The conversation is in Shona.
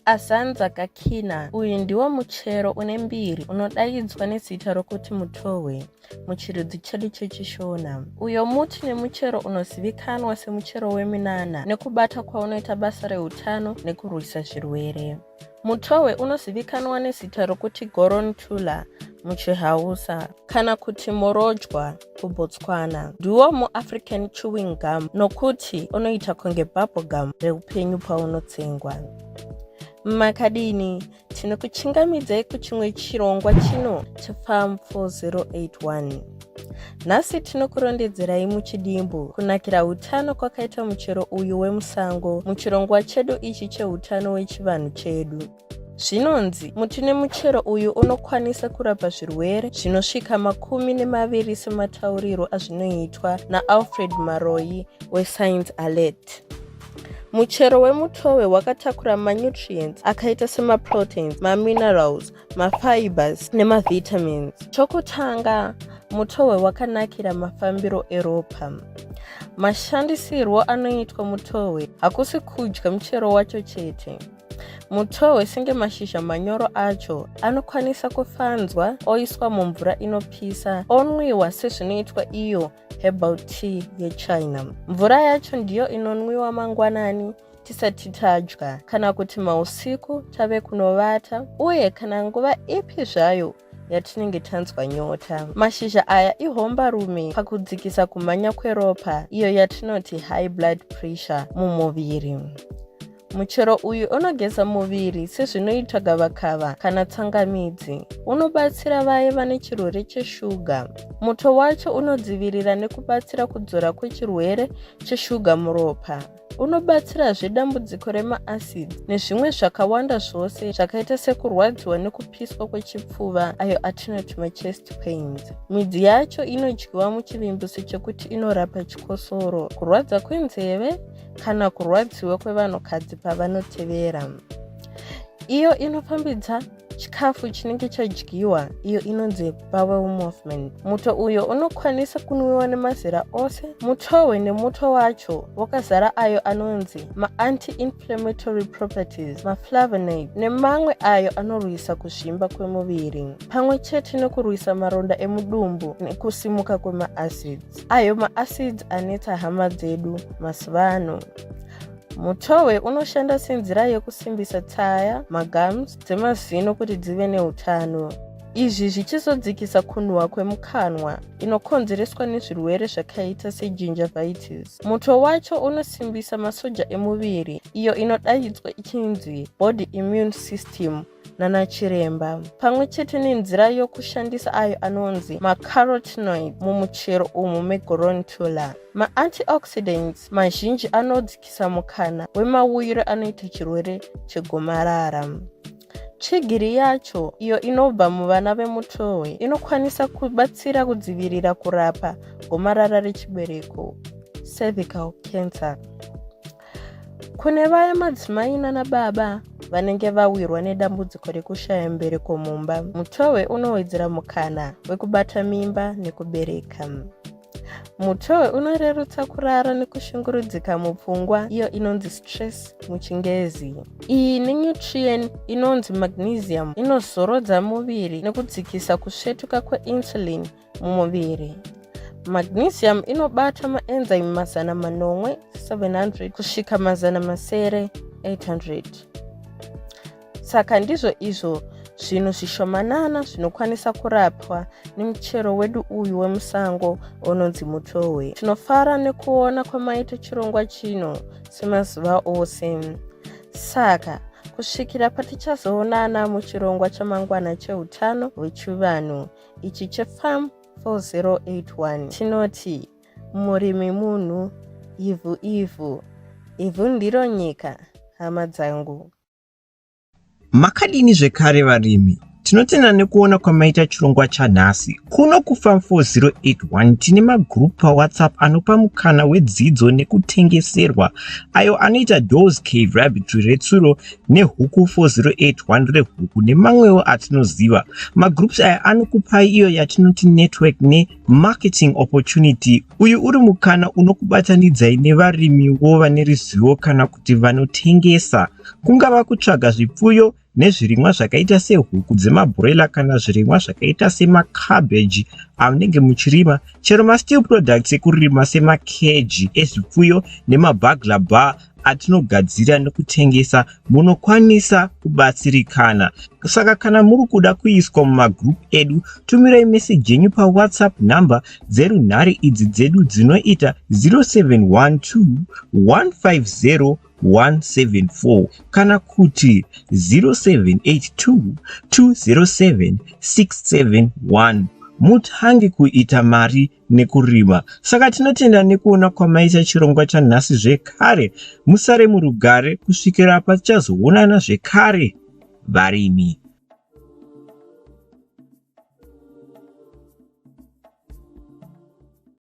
Azanza Gakina uyu ndiwo muchero une mbiri unodaidzwa nezita rokuti mutohwe muchirudzi chedu cheChishona. Uyo muti nemuchero unozivikanwa semuchero weminana nekubata kwaunoita basa reutano nekurwisa zvirwere. Mutohwe unozivikanwa nezita rokuti Gorontula muchiHausa kana kuti Morojwa kuBotswana. Ndiwo muAfrican chewing gum nokuti unoita kunge bubble gum reupenyu paunotsengwa. Makadini? Tinokuchingamidzai kuchimwe chirongwa chino cheFarm 4081. Nhasi tinokurondedzerai muchidimbu kunakira utano kwakaita muchero uyu wemusango muchirongwa chedu ichi cheutano wechivanhu chedu. Zvinonzi muti nemuchero uyu unokwanisa kurapa zvirwere zvinosvika 20 semataurirwo azvinoitwa naAlfred Maroyi weScience Alert. Muchero wemutowe wakatakura manutrients akaita semaproteins, maminerals, mafibers nemavitamins. Chokutanga, mutowe wakanakira mafambiro eropa. Mashandisirwo anoitwa mutowe hakusi kudya muchero wacho chete. Mutohwe senge mashizha manyoro acho anokwanisa kufanzwa oiswa mumvura inopisa onwiwa sezvinoitwa iyo herbal tea yechina. Mvura yacho ndiyo inonwiwa mangwanani tisati tadya kana kuti mausiku tave kunovata uye kana nguva ipi zvayo yatinenge tanzwa nyota. Mashizha aya ihombarume pakudzikisa kumhanya kweropa iyo yatinoti high blood pressure mumuviri. Muchero uyu unogeza muviri sezvinoita gavakava kana tsangamidzi. Unobatsira vaye vane chirwere cheshuga. Muto wacho unodzivirira nekubatsira kudzora kwechirwere cheshuga muropa. Unobatsirazve dambudziko remaacids nezvimwe zvakawanda zvose zvakaita sekurwadziwa nekupiswa kwechipfuva ayo atinoti machest pains. Midzi yacho inodyiwa muchivimbiso chekuti inorapa chikosoro, kurwadza kwenzeve kana kurwadziwa kwevanhukadzi pavanotevera. Iyo inofambidza chikafu chinenge chadyiwa iyo inonzi bowel movement. Muto uyo unokwanisa kunwiwa nemazera ose. Mutohwe nemuto wacho wakazara ayo anonzi maanti-inflammatory properties, maflavonoid nemamwe ayo anorwisa kuzvimba kwemuviri pamwe chete nekurwisa maronda emudumbu nekusimuka kwemaacids. Ayo maacids anetsa hama dzedu mazuva ano. Mutohwe unoshanda senzira yekusimbisa tsaya, magums, dzemazino kuti dzive neutano. Izvi zvichizodzikisa kunhuhwa kwemukanwa inokonzereswa nezvirwere zvakaita segingivitis. Muto wacho unosimbisa masoja emuviri iyo inodaidzwa ichinzi body immune system nanachiremba pamwe chete nenzira yokushandisa ayo anonzi macarotenoid mumuchero umu megorontula. Maantioxidants mazhinji anodzikisa mukana wemauyiro anoita chirwere chegomarara. Tsvigiri yacho, iyo inobva muvana vemutohwe, inokwanisa kubatsira kudzivirira kurapa gomarara rechibereko, cervical cancer. Kune vaya madzimai nana baba vanenge vawirwa nedambudziko rekushaya mbereko mumba, mutohwe unowedzera mukana wekubata mimba nekubereka. Mutohwe unorerutsa kurara nekushungurudzika mupfungwa iyo inonzi stress muchingezi. Iyi nenutrient inonzi magnesium inozorodza muviri nekudzikisa kusvetuka kweinsulin mumuviri. Magnesium inobata maenzyme 700 700 kusvika 600 800. Saka ndizvo izvo zvinhu zvishomanana zvinokwanisa kurapwa nemuchero wedu uyu wemusango unonzi mutohwe. Tinofara nekuona kwamaita chirongwa chino semazuva ose. Saka kusvikira patichazoonana muchirongwa chamangwana cheutano hwechivanhu ichi cheFarm 4081 tinoti murimi munhu, ivhu ivhu, ivhu ndiro nyika, hama dzangu. Makadini zvekare varimi? Tinotenda nekuona kwamaita chirongwa chanhasi. Kuno kuFarm 4081 tine magroup paWhatsApp anopa mukana wedzidzo nekutengeserwa ayo anoita Doors Cave Rabbitry retsuro nehuku 4081 rehuku nemamwewo atinoziva. Magroups aya anokupai iyo yatinoti network nemarketing opportunity. Uyu uri mukana unokubatanidzai nevarimiwo vane ruzivo kana kuti vanotengesa, kungava kutsvaga zvipfuyo nezvirimwa zvakaita sehuku dzemabroiler kana zvirimwa zvakaita semacabbage amunenge muchirima, chero masteel products ekurima semakeji ezvipfuyo nemabagla bar atinogadzira nekutengesa, munokwanisa kubatsirikana. Saka kana muri kuda kuiswa mumagroup edu, tumirai meseji yenyu paWhatsApp nhamba dzerunhare idzi dzedu dzinoita 0712 150 174 kana kuti 0782 207 671, mutange kuita mari nekurima. Saka tinotenda nekuona kwamaita chirongwa chanhasi zvekare. Musare murugare kusvikira patichazoonana zvekare, varimi.